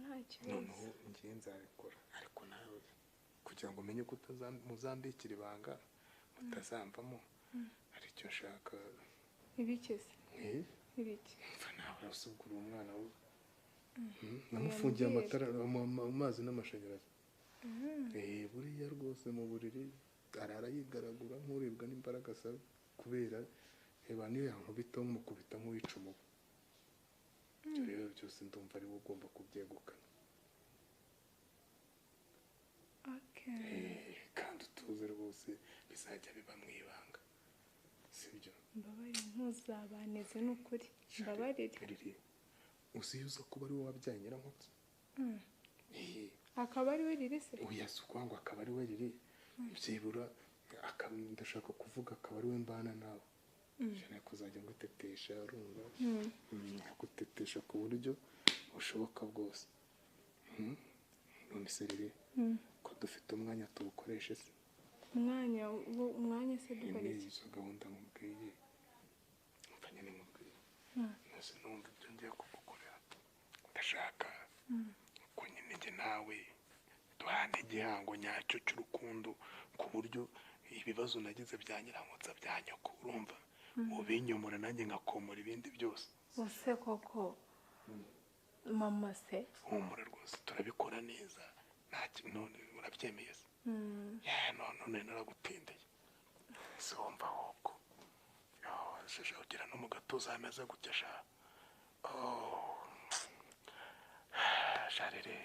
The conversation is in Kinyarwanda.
Nta kibazo. Noneho ngiye nzabikora, ariko nawe kugira ngo umenye ko muzambikira ibanga mutazamvamo, hari icyo nshaka. Ibiki se? Eh? Ibiki? Mva nawe usubwira umwana we. Namufungiye amatara, amazi n'amashanyarazi. Buriya rwose mu buriri arara yigaragura nk'uribwa n'imbaraga asa, kubera reba niyo yankubita nkumukubita nk'uwica umubu. Ibyo rero byose ndumva ari we ugomba kubyegukana. Okay. Kandi utuze rwose, bizajya biba mu ibanga, sibyo? Mbabarire, ntuzabaneze n'ukuri, mbabarire. Riri, uzi iyo uza kuba ari wowe wabyaye Nyirankotsa? Akaba ari we riri se? Oya, si ukuvuga ngo akaba ari we riri, byibura ndashaka kuvuga akaba ari we mbana nawe. Nshaka kuzajya ngutetesha, urumva? Nkagutetesha ku buryo bushoboka bwose. None se riri, ko dufite umwanya tuwukoreshe se? Umwanya umwanya se dukora Nyine iki? Izo gahunda nkubwiye, mva nyine nkubwiye. Nose numva ibyo ngiye kugukorera, ndashaka ko nyine njye nawe duhana igihango nyacyo cy'urukundo, ku buryo ibibazo nagize bya Nyirankotsa, bya nyoko, urumva, ubinyomora nanjye ngakomora ibindi byose. Use koko mama se? Humura rwose, turabikora neza, nta none urabyemeye se? Yeah, none naragutindeye se? Wumva ahubwo shasha ugira no mu gatuza hameze gutya sha. Oh. Sharire.